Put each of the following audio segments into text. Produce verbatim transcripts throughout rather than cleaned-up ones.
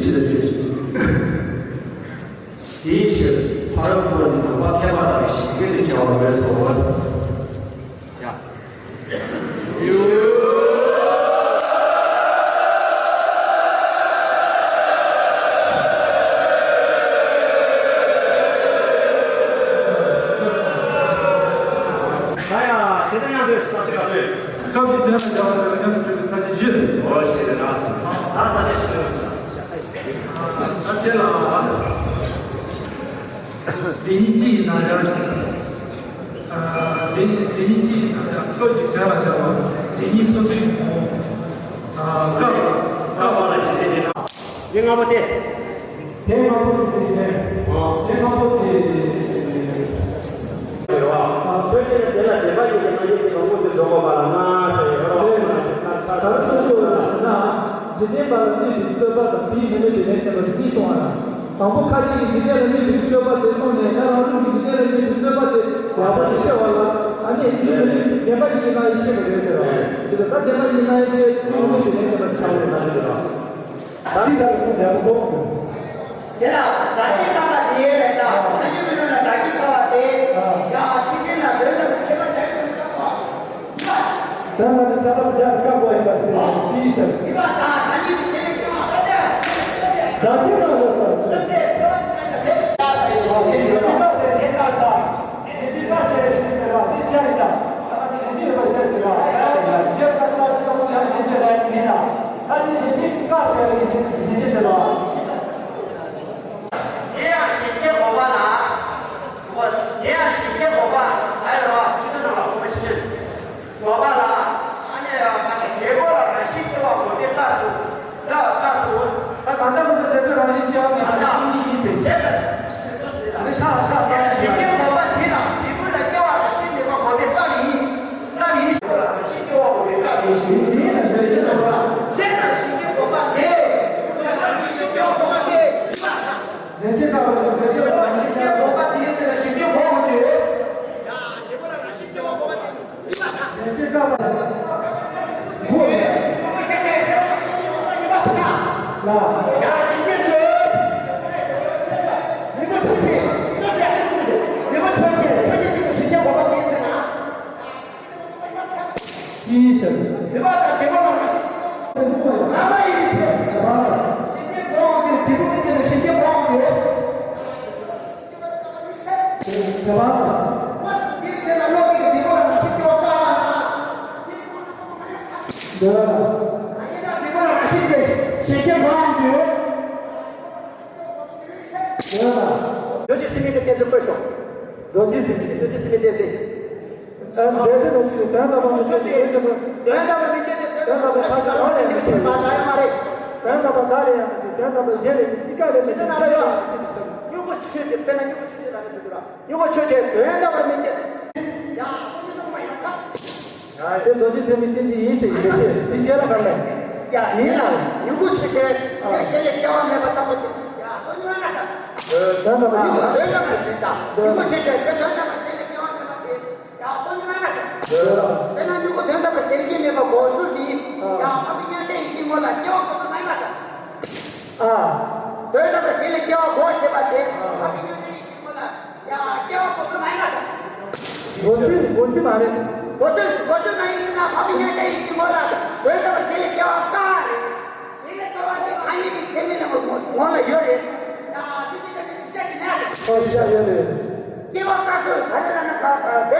ཅི་ལ་བརྗོད་ཅིང་། དེའི་ཕྱིར་ཕ་རོལ་པོ་ནི་དམ་པ་མཁས་པ་དང་ཞི་རྒྱས་ནས་བྱ་བ་མེད་སོ། ཡ། ད་ཡ་དེ་ལྟར་ཡང་དུ་ས་དེ་ག་ཚོད། སྐབས་ཀྱི་དོན་ལ་སྦྱར་བ་དེ་ལ་མཉམ་དུ་འགྲོ་བའི་ས་བཅད་བཞི། འོ་ཞེས་ཟེར་ན། ད་ས་བཅད་བཞི་ཡོད་ཟེར་ན། ད་དེ་ལ། དེ་ཉིད་ཅི་ཡིན་ན་ཡང་། དེ་དེ་ཉིད་ཅི་ཡིན་ན་ཡང་སོ་གཅིག་དོན་ལ་སྦྱར་བ་དེ་ཉིད་སོ་སོའི་ངོ་བོ། སྐབས་སྐབས་པ་ལ་ཇི་སྟེ་དེ་ན། དེ་ལྔ་པོ་སྟེ། དེ་ལྔ་པོ་དེ་ཟེར་ནས། ཨོ། དེ་ལྔ་པོ་དེ། རེད་བ། ཆོས་ཅན་དེ་ལ་བདེན་པ་ཡོད་ཀྱི་སྣང་བཞིན་དེ་ལ་དངོས་དེ་འཇོག་དགོས་པ་ལ་ང་ཟེར་ཡོད་རེད་བ། ད་ག་རེ་གསུངས་འདུག་ཟེར་ན། འཇིག་རྟེན་པ་ལ་གནོད་པའི་རྩོད་པ་དང་དེའི་མི་གནོད་པའི་ལན་བསྟན་པ་གཉིས་གསུངས་པ་ལ། དང་པོ་ཁ་ཅིག་གིས་འཇིག་རྟེན་ལ་གནོད་པའི་རྩོད་པ་དེ་གསུངས་ནས་ད་རང་ལུགས་ཀྱིས་འཇིག་རྟེན་ལ་གནོད་པའི་རྩོད་པ་དེ་ཡག་པོ་ཞིག་བཤད་པ་ལ། ཨ་ནི་དེའི་མི་གནོད་པའི་བདེན་པ་ཡིན་གྱི་སྣང་བཞིན་བཤད་པ་རེད་ཟེར་བ་རེད། དེ་ལ་ད་བདེན་པ་ཡིན་གྱི་སྣང་བཞིན་བཤད་དེའི་མི་གནོད་པའི་ལན་བསྟན་པ་ཆགས་པ་རེད་ན་ཟེར་བ། ད་འདི་ལྟར་གསུངས་ཡག་པོ་གོ། དེ་ལ་བདག་གིས་བཀག་པ་དེ་ཡས་རེད་ད། ཨ་ནི་མི་ནུས་ན་བདག་གིས་བཀག་པ་དེ། ཡ་ཤེས་ཅན་ལ་དོན་དམ་པའི་ཁྱད་པར་གསལ་དུ་བཀག་པ། དོན་དམ་པའི་ཁྱད་པར་གསལ་དུ་བཀག་པ་ཡིན་པར་ཐལ། ཅིའི་ཕྱིར། དེ་བ་དང་ད་ཉིད་ཀྱི་ཆེད་ལས་ཀྱང་ཨ་ཏི་བདག་གིས་བཀག་པ་ཟེར་ཚུལ། དེ་ཞེས་བཀག་ཟེར་ཞེས་བཀག་ད། དེ་ཞེས་བཀག་ཟེར་ཞེས་བཀག་པ་དེ་ཤ་ཡིན་ད། ད་ནི་ཞེས་བཀག་ཟེར་བ། རྗེས་བཀག་ཟེར་བ་ཡང་ཞེས་བྱ་ལ་ཡང་མིན་ལ། ད་ནི་ཞེས་བཀག་ཟེར་བའི་ཞེས་བྱ་དེ་ལ། དེ་ཡང་ཞེས་བྱའི་དགོས་པ་ལ། དེ་ཡང་ཞེས་བྱའི་དགོས་པ་ལ་ཡོད་པ་ཆུ་ཚོད་ནང་ལ་ཁོ་མ་ཆུ་ཚོད་དགོས་པ་ལ། ཨ་ནི་ཡང་ད་ནི་དེ་གོ་ལ་རང་བཞིན་སྐྱེ་བ་དགོས་པའི་སྐབས་སུ། ད་སྐབས་སུ། ད་གང་ལྟར་མི་ཚེ་དེ་ཚོ་རང་བཞིན་སྐྱེ་བ་མེད་པ་ཞིག་ཡིན་ཟེར། ཞེས་པ། ཨ་ནི་ཤ་ཤ་ཡང་ཞེས་བྱའི་དགོས་པ་དེ་ལ་དེ་གོ་ལ་སྐྱེ་བ་རང་བཞིན་མེད་པ་དགོས་པའི་སྐབས་ཡིན། ད་ཡིན་ཞེས་པ་ལ་རང་བཞིན་སྐྱེ་བ་དགོས་པའི་སྐབས་ཡིན་ཞེས་ཡིན་ཟེར་ན། ད་ལ་ཞེས་བྱའི་དགོས་པ་དེ། ད་ལ་ཞེས་བྱའི་དགོས་པ་དེ། ཞེས་བྱའི་སྐབས་ལ་ཞེས་བྱའི་དགོས་པ་དེ་ཡིན་ཟེར་ན་ཞེས་བྱའི་དགོས་པ་དེ། ཡ་དེ་གོ་ལ་རང་བཞིན་སྐྱེ་བ་དགོས་པ་དེ། ཞེས་བྱའི་སྐབས་ལ། ལ། ཅིའི་ཕྱིར། དེ་བ། འདོད། རྡོ་རྗེ་སེམས་དཔའི་གཏེར་ཆེན་བཀོད་ཤོག་རྡོ་རྗེ་སེམས་དཔའི་རྡོ་རྗེ་སེམས་དཔའི་གཏེར་ཆེན། ཨ། འབྲས་དེ་ནི་ཆོས་དོན་དམ་པ་མི་ཆོས་ཀྱི་དོན་ཆེན་པོ། དོན་དམ་པ་མི་སྐྱེ་སྟེ་དོན་དམ་པ་ཐ་ཆད་རང་ལས་མི་ཆེ་བ་ལ་ཡང་མ་རེད། དོན་དམ་པ་བདག་ལས་ཡང་མི་ཆེ། དོན་དམ་པ་གཞན་ལས་ཆེ། གཉིས་ཀ་ལས་མི་ཆེ། ཆོས་ལ་ཡང་མི་ཆེ་བའི་ཕྱིར། སྨྱུ་གུ་ཆོས་ཀྱི་དཔེར་ན་སྨྱུ་གུ་ཆོས་ཀྱི་ལ་མི་འཇུག་གི་ར། སྨྱུ་གུ་ཆོས་ཅན། དོན་དམ་པར་མི་སྐྱེ། ཡ། ཁོ་ཚོ་ཚང་མ་ཡང་ཁ། ཡ། དེ་རྡོ་རྗེ་སེམས་དཔའི་གཏེར་ཆེན་ཡིན་ཟེར་གྱི་མི་ཤེས། དེ་བྱས་ན་ག་རེ་ལབ། ཡ། ཡིན་ལ། སྨྱུ་གུ་ཆོས་ཅན། དེ་ཞལ་ལས་སྐྱེ་བ་མེད་པ་ལྟ་བུ་དེ། ཡ། དོན་ཉུང་ན་ད། དོན་དམ་པ་ཡིན་ལ། དོན་དམ་པར་ཟེར་ད། སྨྱུ་གུ་ཆོས་ཅན། ཆོས་དོན་དམ་པར་ཞལ་ལས་སྐྱེ་བ་མེད་པ་དེ། ཡ། དོན་ཉུང་ན་ད། དཔེར་ན་སྨྱུ་གུ་དོན་དམ་པར་ཞལ་སྐྱེ་མེད་པ་གོ་ཚུལ་དེ། ཡ། འཕགས་པའི་མཉམ་གཞག་ཡེ་ཤེས་ངོ་ལ་སྐྱེ་བ་གོ་ས་མ་ཡིན་ན་ད། ཨ། དོན་དམ་པར་ཞལ་ལས་སྐྱེ་བ་གོ་ཞེས་པ་དེ། འཕགས་པའི་མཉམ་གཞག་ཡེ་ཤེས་ངོ་ལ། ཡ། སྐྱེ་བ་གོ་ས་མ་ཡིན་ན་ད། གོ་ཚུལ་གོ་ཚུལ་མ་རེད། གོ་ཚུལ་གོ་ཚུལ་མ་ཡིན་ན་འཕགས་པའི་མཉམ་གཞག་ཡེ་ཤེས་ངོ་ལ་དོན་དམ་པར་ཞལ་ལས་སྐྱེ་བ་བཀག་རེད། ཞལ་ལས་སྐྱེ་བ་དེ་ཐ་སྙད་པའི་ཚད་མའི་ལམ་ངོ་ལ་ཡོད་རེད། ཡ། དེ་ཅི་ལྟ་ཅི་ཞིག་བཤད་ཀྱི་མེད་རེད། ཨོ། ཤ་ཡོད་རེད། སྐྱེ་བ་བཀག་ཚུལ་ག་རེ་ལབ་ན། དོན་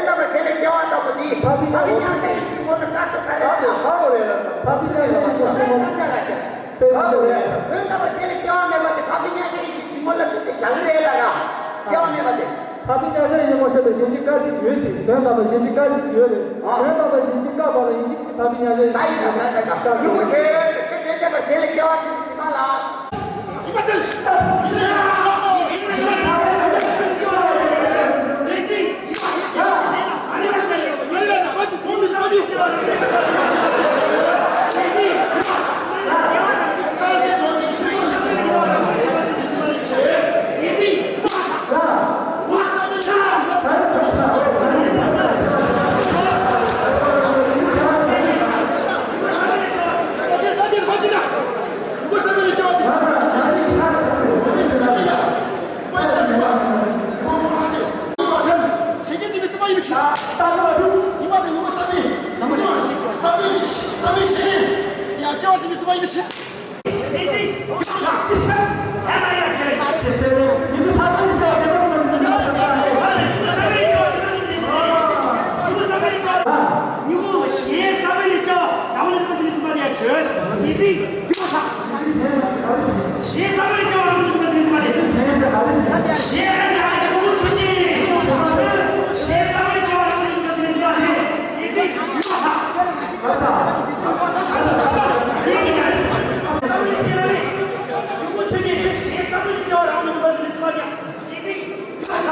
དམ་པར་ཞལ་ལས་སྐྱེ་བ་ལྟ་བུ་དེ་འཕགས་པའི་མཉམ་གཞག་ཡེ་ཤེས་ངོ་ལ་བཀག་ཚུལ་ག་རེ་ལབ་ན། འཕགས་པའི་མཉམ་གཞག་ཡེ་ཤེས་ངོ་ལ་བཀག་ཚུལ་ག་རེ་ལབ་ན། དོན་དམ་པར་ཞལ་ལས་སྐྱེ་བ་མེད་པ་དེ་འཕགས་པའི་མཉམ་གཞག་ཡེ་ཤེས་ངོ་ལ་དེ་བཞག་གི་རེད་ལ་ར། སྐྱེ་བ་མེད་པ་དེ། འཕགས་པའི་མཉམ་གཞག་ཡེ་ཤེས་ངོ་ཤེས་པའི་གཞན་གཅིག་བཀག་ཚིག་ཅིག་ཡོད་ཟེར། དོན་དམ་པར་གཞན་གཅིག་བཀག་ཚིག་ཅིག་ཡོད་རེད། ཨ། དོན་དམ་པར་གཞན་གཅིག་བཀག་པ་ལ་ཡིན་གཅིག་གིས་འཕགས་པའི་མཉམ་གཞག་ཡེ་ཤེས། ད་ཡིན་ན་ད་ད་ད་ད་ཡིན་གོ་ཆོས་ཆོས་དོན་དམ་པར་ཞལ་ལས་སྐྱེ་བ་ཚིག་གི་དེ་མ་ལ།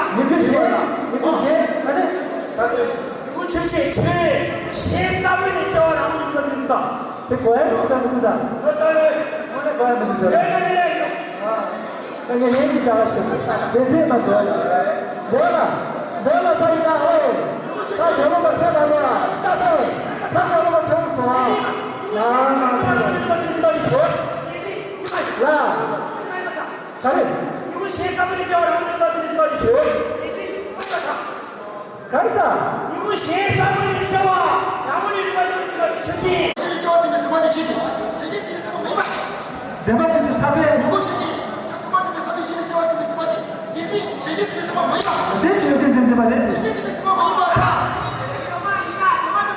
ཉི་མ་ཤེས། ཉི་མ་ཤེས། ཨ་ནི། ཡུལ་ཆོས་ཅན། ཆོས་ཞེས་བསམ་པའི་ནི་སྐྱེ་བ་རང་ལ་འཇུག་པ་ཟེར་གྱི་འདུག་དེ་གོ་ཡ་ཞིག་དང་མི་འདུག་ད། ཨོ་ད་ཨོ་ནི་གོ་ཡ་མི་འདུག་ད། ཨོ་ནི་ལན་གྱི་བྱ་བ་ཆོད། དེ་ཚེ་མ་འདོད་ལ། འདོད་ལ། འདོད་ལ་ཐར་ཡ་ཨོ། ད་གྲོ་ལོ་ག་ཚེ་ལ་ལ། ད་ད་ད་གྲོ་ལོ་ག་གྲོ་སོང་ཨ། ང་ང་ཚེ་ལ། ལ། ག་རེ། ཉི་མ་ཤེས་བསམ་པའི་ནི་སྐྱེ་བ་རང་ལ་འཇུག་པ་ཟེར་གྱི་འདུག་དེ་ཚེ་མ་འདོད་ལ། ག་རེ་ཟ། ཉི་མ་ཤེས་བསམ་པའི་ནི་སྐྱེ་བ་རང་ལ་འཇུག་པ་ཟེར་གྱི་འདུག་ཆོས་ཅན། ཤེས་ནི་སྐྱེ་བ་ཟེར་གྱི་འདུག་མ་དེ་ཆོས་ཅན། ཤེས་ཀྱི་ཟེར་གྱི་འདུག་མ་ཡིན་པ། བདེན་པ་ཐོབ་པའི་ས་པའི། ཉོན་མོངས་ཆོས་ཅན། ཆགས་སྡང་མ་དྲན་པའི་ས་པའི་ཤེས་ནི་སྐྱེ་བ་ཟེར་གྱི་འདུག་མ་དེ། དེ་ཚེ་ཤེས་ཀྱི་ཟེར་གྱི་འདུག་མ་ཡིན་པ། དེ་ཆོས་ཅན་ཟེར་གྱི་མ་རེད་ཟེར། ཤེས་ཀྱི་ཟེར་གྱི་འདུག་མ་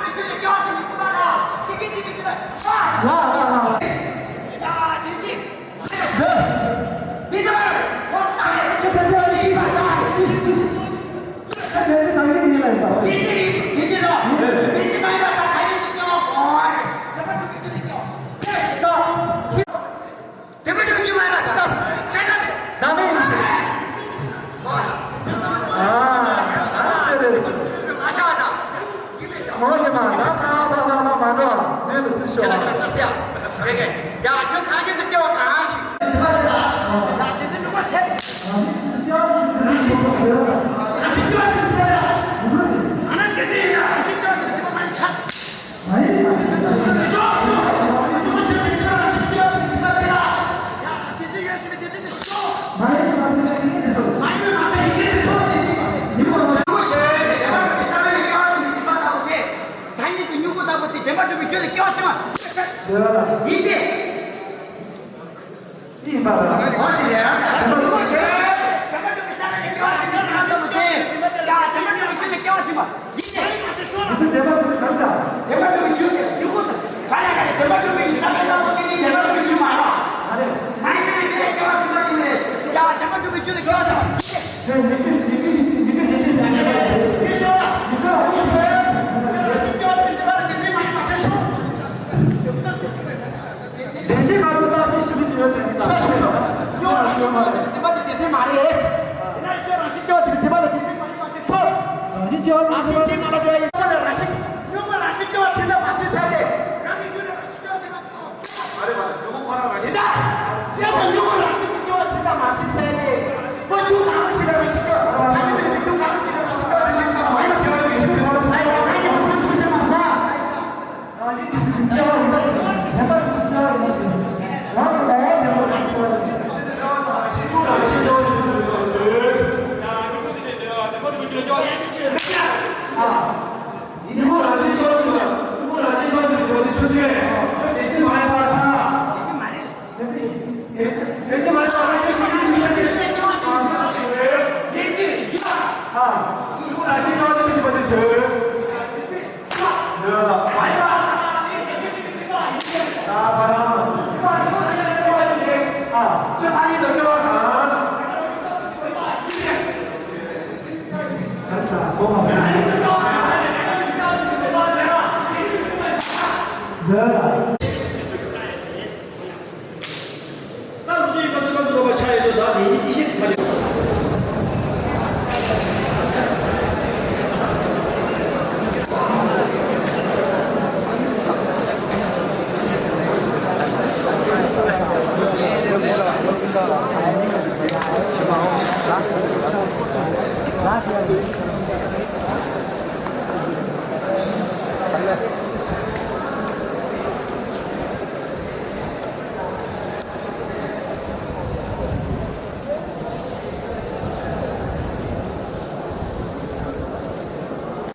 ཡིན་པ། ལ་ལ་ལ་ལ། ཨ་ཨ་ཅེ་རེད། ཨ་ཅག་ཨ་ཅག་ཁོང་གིས་མ་ད་ད་ད་ད་ད་མ་འགྲོ། ནས་ལ་ཚུར་ཤོག་ཡ་ཁྱོད་གང་གི་དུ་སྐྱེ་བ་གང་ཞིག་ད་ཡིན་དུ་མྱུ་གུ་ལྟ་བུ་དེ་བདེན་པར་གྲུབ་པའི་རྒྱུ་ལས་སྐྱེ་བ་བྱུང་བ། ཡིན་ཏེ། བདེན་པར་གྲུབ་པའི་རྒྱུ་ལས་སྐྱེ་བ་བྱུང་བ་ཡིན་ཏེ། ཡིན་པ་ལ། འོ་དེ་ལས་རང་དང་མྱུ་གུ་ཆོས་བདེན་པར་གྲུབ་པའི་ས་བོན་ལས་སྐྱེ་བ་བྱུང་བ་ཡིན་ཏེ། ཡ་བདེན་པར་གྲུབ་པའི་རྒྱུ་ལས་སྐྱེ་བ་བྱུང་བ་ཡིན་ཏེ། བདེན་པར་གྲུབ་པའི་གང་ཟག་བདེན་པར་གྲུབ་པའི་རྒྱུ་དེ་མྱུ་གུ་དང་ག་ལ་ག་ལ་བདེན་པར་གྲུབ་པའི་ས་བོན་ལྟ་བུ་དེ་ནི་བདེན་པར་གྲུབ་པའི་རྒྱུ་མ་རེད། མ་རེད། མ་ཡིན་ས་བོན་དེ་ལས་སྐྱེ་བ་བྱུང་བ་དེ་མ་རེད། ཡ་བདེན་པར་གྲུབ་པའི་རྒྱུ་ལས་སྐྱེ་བ་བྱུང་བ་ཡིན་ཏེ། མ་རེད་པ། མྱུ་གུ་ཁོ་རང་རང་བཞིན། དེ་ལྟར་ཡོད་པ་རང་བཞིན་གྱི་སྐྱེ་བ་ཚིག་དང་མ་ཚིག་ཟེར་ཏེ། ཁོ་རྒྱུ་གང་རུང་ཞིག་ལ་རང་བཞིན་གྱི་སྐྱེ་བ། ད་ནི་རྒྱུ་གང་རུང་ཞིག་ལ་རང་བཞིན་གྱི་སྐྱེ་བ་ཞིག་དང་མ་ཡིན་པ་ཆེ་བ་ཡོད་ཞིག་ཡོད་ས་ཡོད་ན་ཡང་ཁོ་ཆོས་ཅན་མ་ཟ། རང་བཞིན་གྱི་སྐྱེ་བ་ཡིན་པ་དེ་བདེན་པར་གྲུབ་པའི་སྐྱེ་བ་ཡིན་པ་ཞིག་རང་གི་ལོངས་སྤྱོད་བདེན་པར་གྲུབ་པའི་སྐྱེ་བ་ཡིན་པ་ཞིག་ཨ། མྱུ་གུ་རང་བཞིན་སྐྱེ་བ་ཟེར་བ། མྱུ་གུ་རང་བཞིན་སྐྱེ་བ་ཟེར་བ་དེ་ཆོས་ཅན། དེ་ཚེ་མ་ཡིན་པར་ཐལ། དེ་ཚེ་མ་ཡིན་པར་ཐལ། མྱུ་གུ་རང་བཞིན་སྐྱེ་བ་ཟེར་བ་དེ་ཆོས་ཅན།